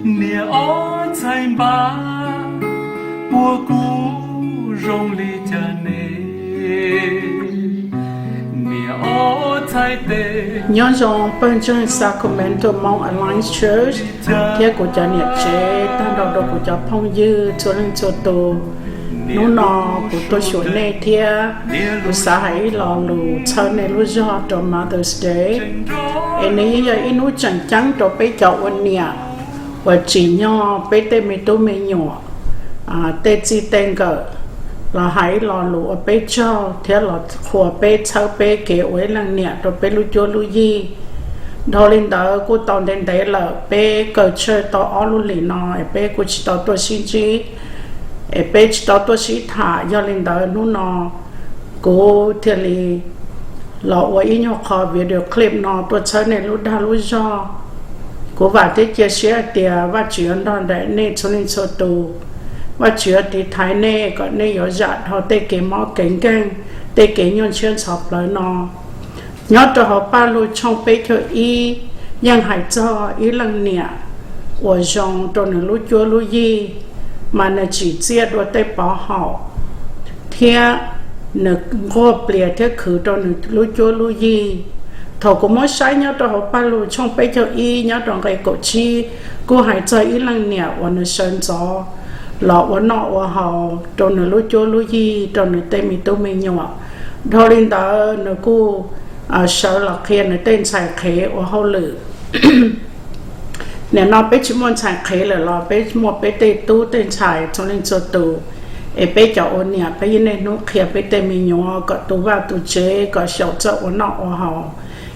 Niam ob txhais npab, puag kuv zoo li cas ne? Niam ob txhais tes. Nyob zoo pawg ntseeg Sacramento Hmong Alliance Church thiab kuv cov niam tsev tag nrho rau kuv cov phooj ywg txhua leej txhua tus. Hnub no kuv tuaj xyuas nej thiab kuv xav hais ib lo lus txhawb nej lub zog rau Mother's Day. Es nws yeej yog ib hnub tseem ceeb rau peb cov ua niam uas tsim nyog peb tej me tub me nyuam, tej txij tej nkawm los hais ib lo lus ua peb tsaug thiab los qhuas peb txhawb peb kev ua ib leej niam rau peb lub cuab lub yig. Dhau li ntawd kuj tau ntev ntev lawm peb kaw tshawj tau ob lub hlis no es peb kuj tsis tau tuaj sib ntsib, es peb tsis tau tuaj sib tham. Yog li ntawd hnub no kuv thiaj li los ua ib nyuag qho video clip no tuaj txhawb nej lub dag lub zog. Kuv vam thiab cia siab hais tias Vajtswv yuav nrog nraim nej txhua leej txhua tus. Vajtswv yuav tiv thaiv nej kom nej yuav zam dhau tej kev mob kev nkeeg, tej kev nyuaj ntshiab ntxhov plawv no. Nyob rau hauv Paj Lug tshooj peb caug ib yeej hais txog ib leej niam uas zoo rau nws lub cuab lub yig, mas nws tsim txiaj dua tej pov haum thiab nws nquag plias thiab khwv rau nws lub cuab lub yig. Thaum kuv muab saib nyob rau hauv Paj Lug tshooj peb caug ib nyob rau nqe kaum tsib, kuj hais txog ib leej niam uas nws sawv ntxov los ua noj ua haus rau nws lub cuab lub yig, rau nws tej me tub me nyuam. Dhau li ntawd nws kuj sawv los qhia nws tej ntxhais qhev ua hauj lwm. Nim no peb tsis muaj ntxhais qhev lawm los peb muaj peb tej tub tej ntxhais txhua leej txhua tus, es peb cov ua niam peb yeej niaj hnub qhia peb tej me nyuam kom tu vaj tu tsev, kom xyaum txawj ua noj ua haus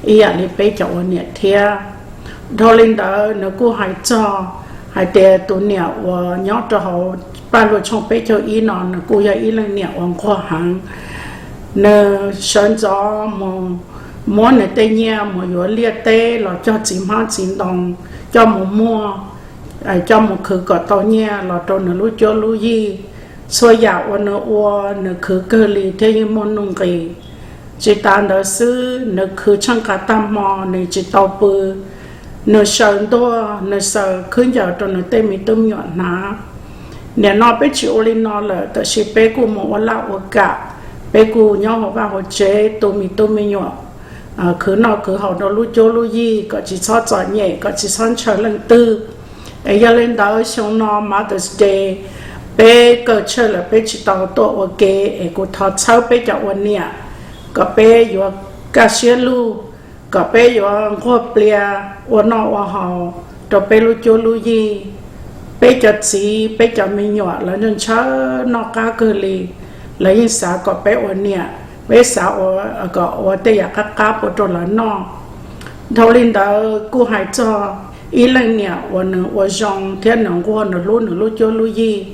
ib yam li peb cov ua niam thiab. Dhau li ntawd nws kuj hais txog hais tias tus niam uas nyob rau hauv Paj Lug tshooj peb caug ib no nws kuj yog ib leej niam uas nquag heev. Nws sawv ntxov mus muab nws tej nyiaj mus yuav liaj teb los cog txiv hmab txiv ntoo, coj mus muag, coj mus khwv kom tau nyiaj los rau nws lub cuab lub yig. Txhua yam uas nws ua nws khwv kawg li thiab yeej muaj nuj nqis. Tsis tas ntawd xwb, nws khwv tsheej qas tag hmo nws tsis tau pw, nws sawv ntuag nws sawv khwb ncaws rau nws tej me tub me nyuam hnav. Nim no peb tsis ua li no lawm, tab sis peb kuj mus ua laj ua kam, peb kuj nyob hauv vaj hauv tsev tu me tub me nyuam, khwv noj khwv haus rau lub cuab lub yig kom tsis txhob txom nyem, kom tsis txhob ntshaw leej twg. Es yog li ntawd xyoo no Mother's Day peb kaw tshawj lawm peb tsis tau tuaj ua ke, es kuv thov txhawb peb cov ua niam kom peb yuav kaj siab lug, kom peb yuav nquag plias ua noj ua haus rau peb lub cuab lub yig. Peb cov txiv peb cov me nyuam lawv ntshaw noj qab kawg li, lawv yeej xav kom peb ua niam, peb xav kom ua tej yam qab qab pub rau lawv noj. Dhau li ntawd kuj hais txog ib leej niam uas nws ua zoo thiab nws nquag nws hlub nws lub cuab lub yig,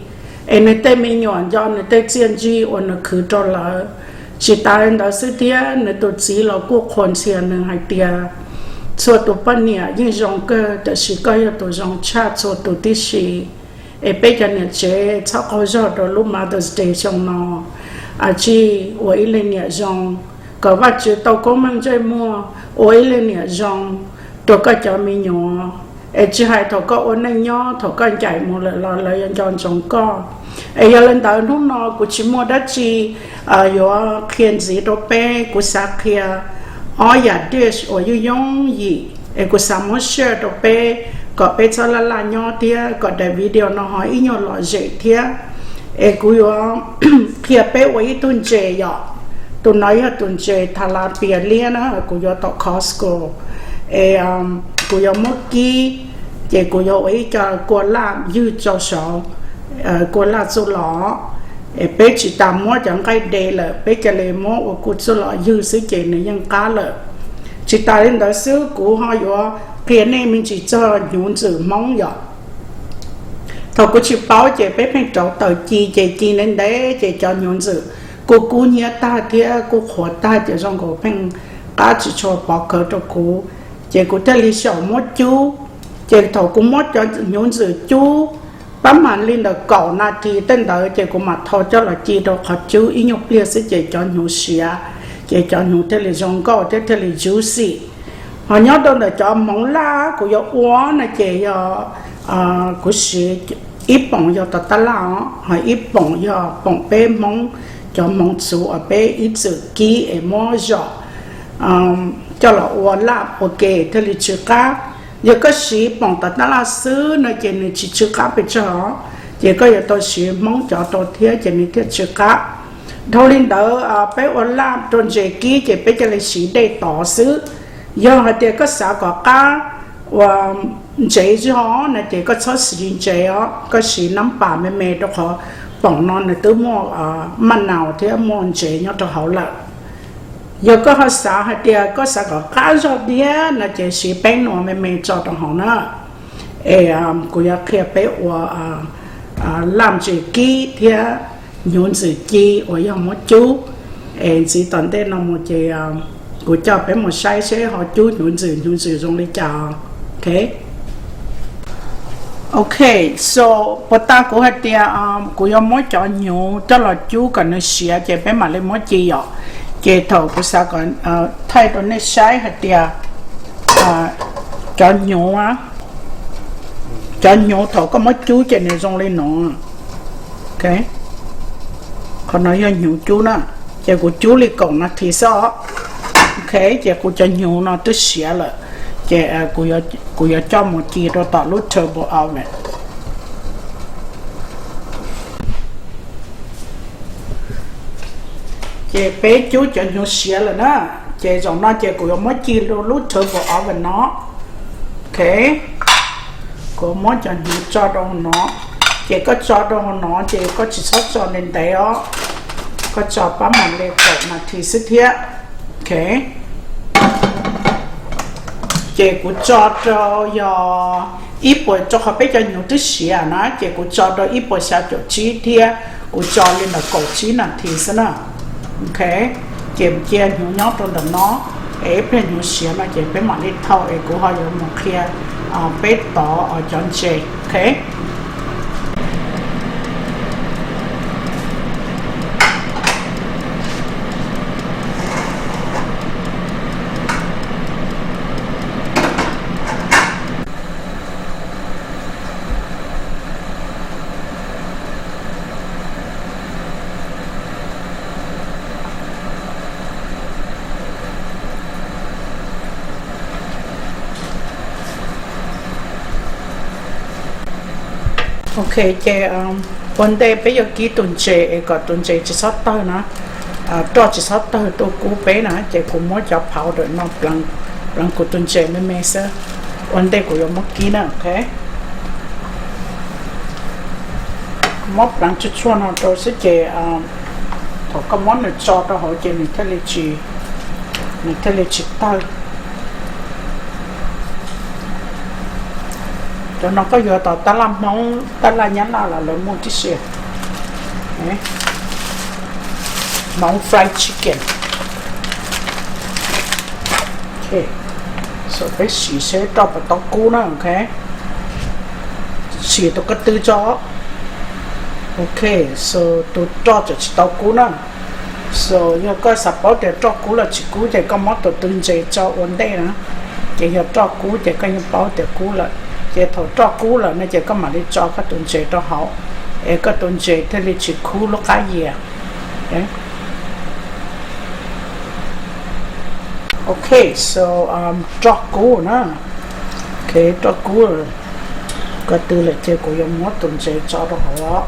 es nws tej me nyuam nco nws tej txiaj ntsig uas nws khwv rau lawv. Tsis tas li ntawd xwb thiab nws tus txiv los kuj qhuas ntxhias nws hais tias, txhua tus poj niam yeej zoo kawg, tab sis koj yog tus zoo tshaj txhua tus tib si. Es peb cov niam tsev txhob qaug zog rau lub Mother's Day xyoo no, cia li ua ib leej niam zoo, kom Vajtswv tau koob meej ntsej muag, ua ib leej niam zoo rau koj cov me nyuam. Es tsis hais thaum koj ua neej nyob, thaum koj ncaim mus lawm los lawv yuav nco ntsoov koj. Es yog li ntawd hnub no kuv tsis muaj dab tsi yuav qhia ntxiv rau peb, kuv xav qhia ob yam dish uas yooj yooj yim, es kuv xav muab share rau peb kom peb txhob laj laj nyob thiab kom daim video no ho ib nyuag lom zem thiab. Es kuv yuav qhia peb ua ib tug ntses yom. Tus no yog tus ntses tilapia liab na, kuv yuav tom Costco. Es kuv yuav muab kib, ces kuv yuav ua ib co kua laj ywg rau saud, kua laj txuj lom. Es peb tsis tas muab cov nqaij de lawm, peb cia li muab ua kua txuj lom ywg xwb ces nws yeej qab lawm. Tsis tas li ntawd xwb, kuv ho yuav qhia nej me ntsis txog hnyuv ntxwm Hmoob yom. Thaum kuv tsis paub ces peb pheej rauv taws ci, ces ci ntev ntev ces cov hnyuv ntxwm kuj kub hnyiab tag thiab kuj qhuav tag, ces zoo nkaus pheej qab tsis tshua pov khawv rau kuv. Ces kuv thiaj li xyaum muab cub. Ces thaum kuv muab cov hnyuv ntxwm cub pab mam li ntawm kaum nas this tej ntawd, ces kuv mam thau coj los ci rau qhov cub ib nyuag pliag xwb ces cov hnyuv siav, ces cov hnyuv thiaj li zoo nkauj thiab thiaj li juicy. Ho nyob rau ntawm cov hmoov laj kuv yuav ua no ces yog kuv siv ib poom yog tom tab laj os, ho ib poom yog poom peb Hmoob, cov hmoov txhuv uas peb ib txwm kib es muab zom coj los ua laj ua ke thiaj li tsw qab. Yog koj siv poom tom tab laj xwb no ces nws tsis tsw qab pes tsawg os, ces koj yuav tau siv Hmoob cov rau thiab ces nws thiaj tsw qab. Dhau li ntawd peb ua laj rau ntses kib ces peb cia li siv dej tov xwb. Yog hais tias koj xav kom qab ua ntsev zog no ces koj txhob siv ntsev os, koj siv nab pas me me rau qhov poom no nws twb muaj maj naus thiab muaj ntsev nyob rau hauv lawm. Yog koj ho xav hais tias koj xav kom qab zog thiab no ces siv peeb nua me me tso rau hauv na. Es kuv yuav qhia peb ua laj ntses kib thiab hnyuv ntxwm ci uas yog muab cub. Es ntxiv tom ntej no mus ces kuv coj peb mus saib seb ho cub hnyuv ntxwm, hnyuv ntxwm zoo li cas. Ok, so puas tas kuv hais tias kuv yuav muab cov hnyuv coj los cub kom nws siav ces peb mam li muab ci yom. Ces thaum kuv xav kom thaij rau nej saib hais tias cov hnyuv, cov hnyuv thaum koj muab cub ces nws zoo li no. Qhov no yog hnyuv cub na, ces kuv cub li kaum nas this xwb os. Ok, ces kuv cov hnyuv no twb siav lawm, ces kuv yuav coj mus ci rau tom lub turbo oven. Ces peb cub cov hnyuv siav lawm na, ces zaum no ces kuv yuav muab ci rau lub turbo oven no. Ok, kuv muab cov hnyuv tso rau hauv no, ces koj tso rau hauv no ces koj tsis txhob tso ntev ntev os, koj tso pab mam li kaum nas this xwb thiab. Ok, ces kuv tso rau yog ib puas, rau qhov peb cov hnyuv twb siav na, ces kuv tso rau ib puas xya caum tsib thiab kuv tso li ntawm kaum tsib nas this xwb na. Ok, ces cia hnyuv nyob rau ntawm no, es ib pliag hnyuv siav no ces peb mam li thau es kuv ho yuav mus qhia peb tov cov ntses. Ok. Ok, ces ua ntej peb yuav kib tus ntses es kom tus ntses tsis txhob tawg na, roj tsis txhob tawg tuaj kub peb na, ces kuv muab cov phau ntawm no pleev kuv tus ntses me me xwb. Ua ntej kuv yuav muab kib na, ok. Muab pleev tsuag tsuag no rau xwb ces thaum koj muab nws tso rau hauv ces nws thiaj li tsis tawg. Cov no koj yuav tom tab laj Hmoob, tab laj Nyab Laj los lawv muaj tib si. Hmoob fried chicken. Ok, so peb sim seb roj puas tau kub na, ok. Sim tus ko tw tso. Ok, so tus roj tseem tsis tau kub na. So yog koj xav paub tias roj kub los tsis kub ces koj muab tus tw ntses tso ua ntej na, ces yog roj kub ces koj yeej paub tias kub lawm. Ces thaum roj kub lawm no ces koj mam li tso koj tus ntses rau hauv, es koj tus ntses thiaj li tsis khub lub qab yias. Ok, so roj kub na. Ok, roj kub lawm, ko tw lawm ces kuv yuav muab tus ntses tso rau hauv.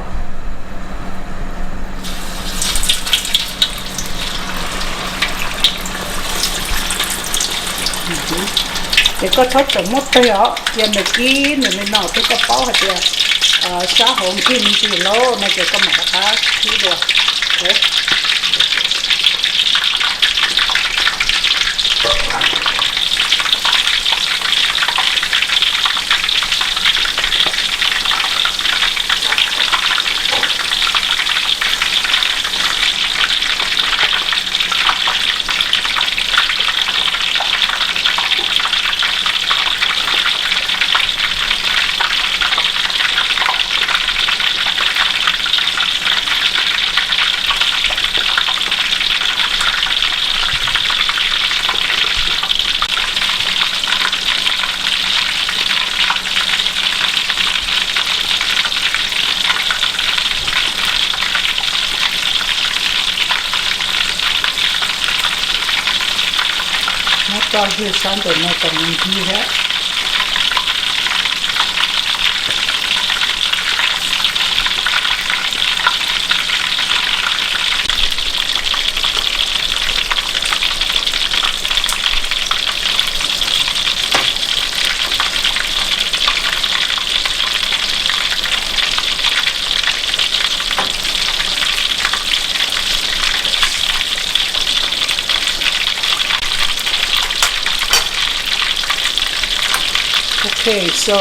Ces koj txhob tseem muab teg os, cia nws kib nws li no twb koj paub hais tias sab hauv nkig me ntsis lawm no ces koj mam rov qab kib dua. Tso hwj sab ntawm no kom nws nkig thiab. Ok, so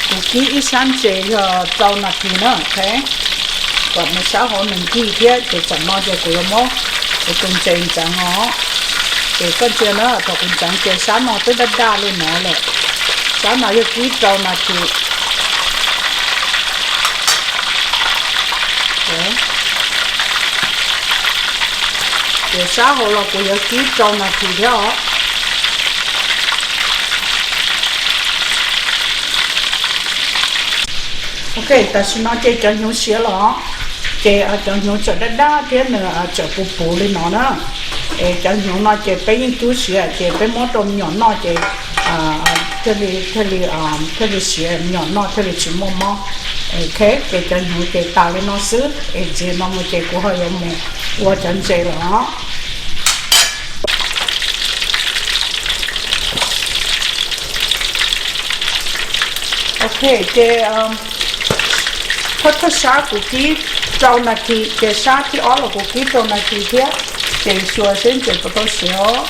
kuv kib ib sab ntses yog rau nas this na, ok, kom nws sab hauv nws nkig thiab ces tsam no ces kuv yuav muab kuv tus ntses ntxeev os. Ces koj ntsia na, thaum kuv ntxeev ces sab no twb daj daj li no lawm. Sab no yog kib rau nas this. Ces sab hauv los kuv yuav kib rau nas this thiab os. Ok, tam sim no ces cov hnyuv siav los, ces cov hnyuv tseem daj daj thiab nws tseem puv puv li no na. Es cov hnyuv no ces peb yeej cub siav ces peb muab rau me nyuam noj ces thiaj li, thiaj li siav, me nyuam noj thiaj li tsis muaj mob. Ok, ces cov hnyuv ces tas li no xwb es ntxiv no mus ces kuv ho yuav mus ua cov ntses lawm os. Ok, ces thawj thawj sab kuv kib rau nas this, ces sab thib ob los kuv kib rau nas this thiab. Ces xyuas seb ntses puas tau siav os.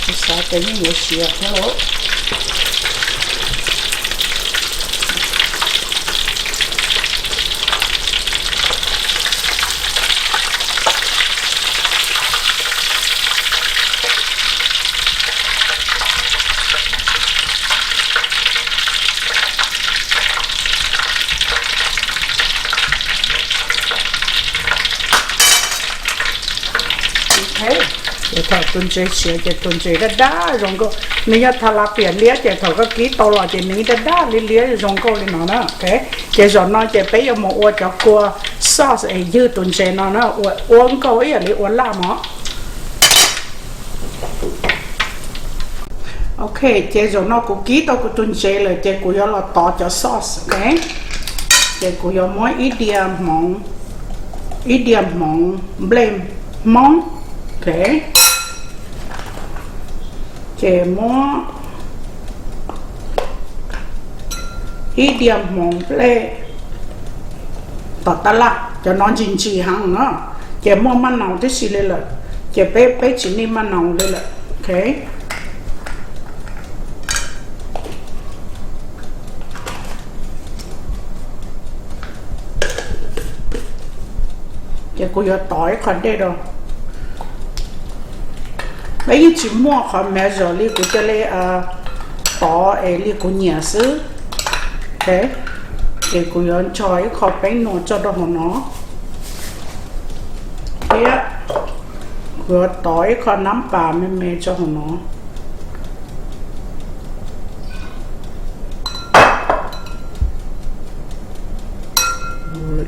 Kuv xav tias yeej yuav siav thiab lauj. Ces thaum tus ntses siav ces tus ntses daj daj zoo nkauj. Nws yog tha la piam liab ces thaum koj kib tau los ces nws daj daj liab liab zoo nkauj li no na. Ok, ces zaum no ces peb yuav mus ua cov kua sauce es ywg tus ntses no na, ua, ua nkauj ib yam li ua laj mog. Ok, ces zaum no kuv kib tau kuv tus ntses lawm ces kuv yuav los tov cov sauce, ok. Ces kuv yuav muab ib diav hmoov, ib diav hmoov nplej Hmoob, ok. Ces muab ib diav hmoov nplej tom tab laj, cov no ntsim ntsim heev na, ces muaj maj naus tib si li lawm, ces peb, peb tsis nij maj naus li lawm, ok. Ces kuv yuav tov ib qho dej rau. Peb yeej tsis muaj qhov measure li, kuv cia li tov es li kuv nyiam xwb. Ok, ces kuv yuav ncho ib qho peeb nua tso rau hauv no thiab kuv yuav tov ib qho nab pas me me tso hauv no.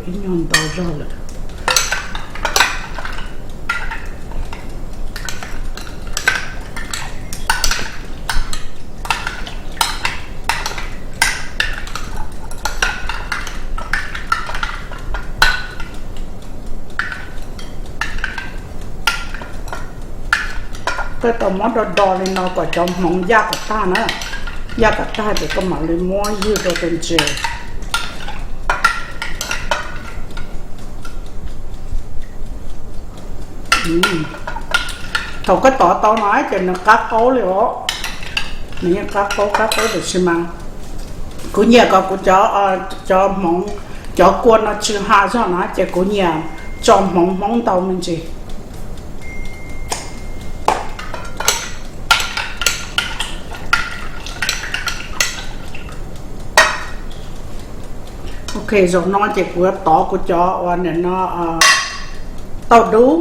Ib nyuag ntau zog lawm. Koj tau muab do do li no kom cov hmoov yaj kom tag na. Yaj kom tag ces koj mam li muab ywg rau tus ntses. Thaum koj tov tau no ces nws qab qaub li os. Nws yeej qab qaub qab qaub tiam sis mas kuv nyiam kom kuv cov, cov hmoov, cov kua no tsw ha zog na ces kuv nyiam tso hmoov Hmoob ntau me ntsis. Ok, zaum no ces kuv yuav tov kuv cov uas nim no tauj dub,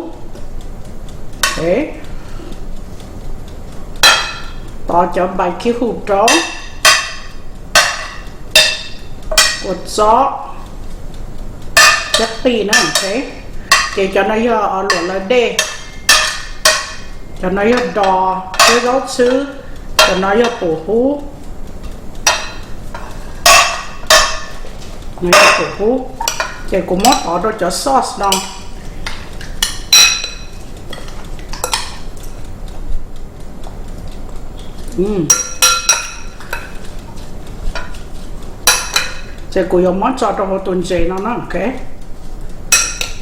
tov cov npais khib hu rau, kua txob, cab qij na, ok. Ces cov no yog luam lawv dej, cov no yog dos thiab zaub txhwb, cov no yog pum hub, no yog pum hub. Ces kuv muab tov rau cov sauce no. Ces kuv yuav muab tso rau hauv tus ntses no na, ok.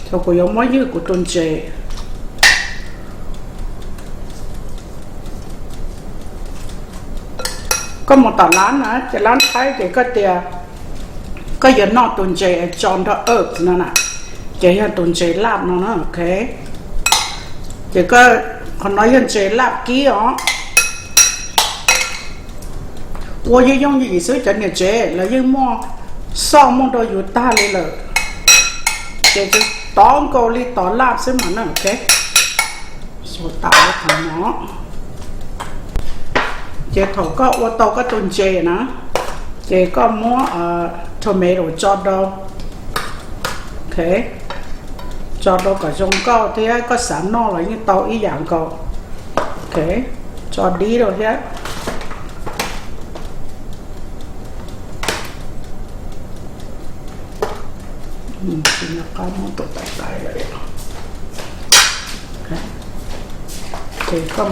Ces kuv yuav muab ywj kuv tus ntses. Koj mus tom lab na, ces lab Thaib ces koj tias koj yuav noj tus ntses tso nrog herbs no na, ces yog tus ntses laj no na, ok. Ces qhov no yog ntses laj kib os. Ua yooj yooj yim xwb, cov niam tsev lawv yeej muaj, xoj muaj rau yus tag li lawm, ces tov nkaus li tov laj xwb mas na, ok. Xua tas qhov no. Ces thaum koj ua tau koj tus ntses na, ces koj muab tomato tso rau, ok, tso rau kom zoo nkauj thiab koj xav noj los yeej tau ib yam nkaus. Ok, tso dib rau thiab. Ces koj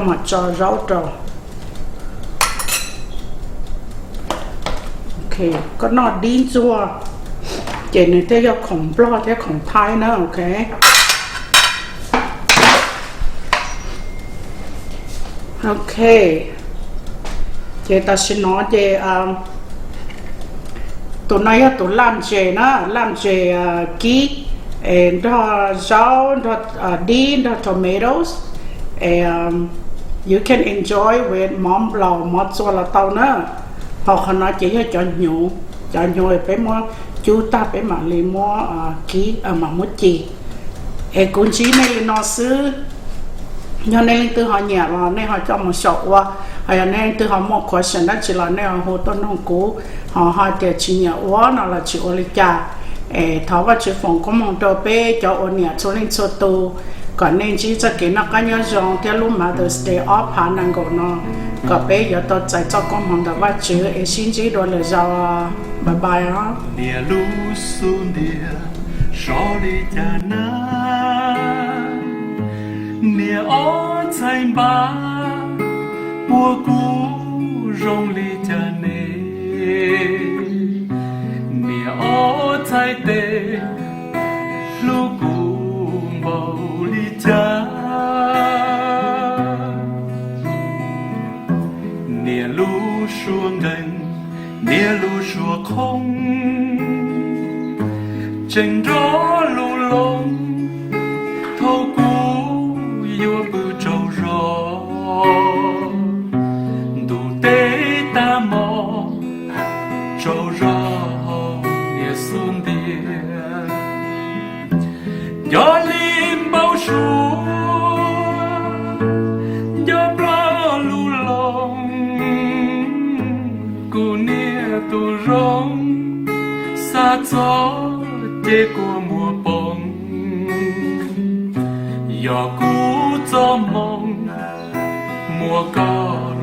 mam tso zaub rau. Ok, koj noj dib ntxuag ces nws thiaj yog khoom Nplog thiab khoom Thaib na, ok. Ok, ces tam sim no ces tus no yog tus laj ntses na, laj ntses kib, es nrog zaub, nrog dib, nrog tomatoes, es you can enjoy with mov nplaum, mov txua los tau na. Ho qhov no ces yog cov hnyuv, cov hnyuv peb muab cub tag peb mam li muab kib, mam muab ci. Es kuv ntsib nej li no xwb. Yog nej leej twg ho nyiam los nej ho coj mus xyaum ua, ho yog nej leej twg ho muaj question dab tsi los nej ho hu tuaj nug kuv, ho hais tias tsis nyiam ua no los tsis ua li cas. Es thov Vajtswv foom koob hmoov rau peb cov ua niam txhua leej txhua tus, kom nej ntsib txoj kev noj qab nyob zoo thiab lub Mother's Day ob phav nees nkaum no, kom peb yuav tau txais txoj koob hmoov ntawm Vajtswv. Es sib ntsib dua lwm zaus, bye bye os. Niam lub xub ntiag sov li cas na, niam ob txhais npab puag kuv zoo li cas ne, niam ob txhais tes hlub kuv npaum li cas. Niam lub suab nkeeg, niam lub suab qhoob, tseem nrov lub loo thaum kuv yuav pw tsaug zog. Ntuj teb tag mog, tsaug zog niam xub ntiag. Nco li npau suav, nco ploj lub loo, kuv niam tus zoo, xav txog ces kua muag poob. Yog kuv txoj hmoo muaj koj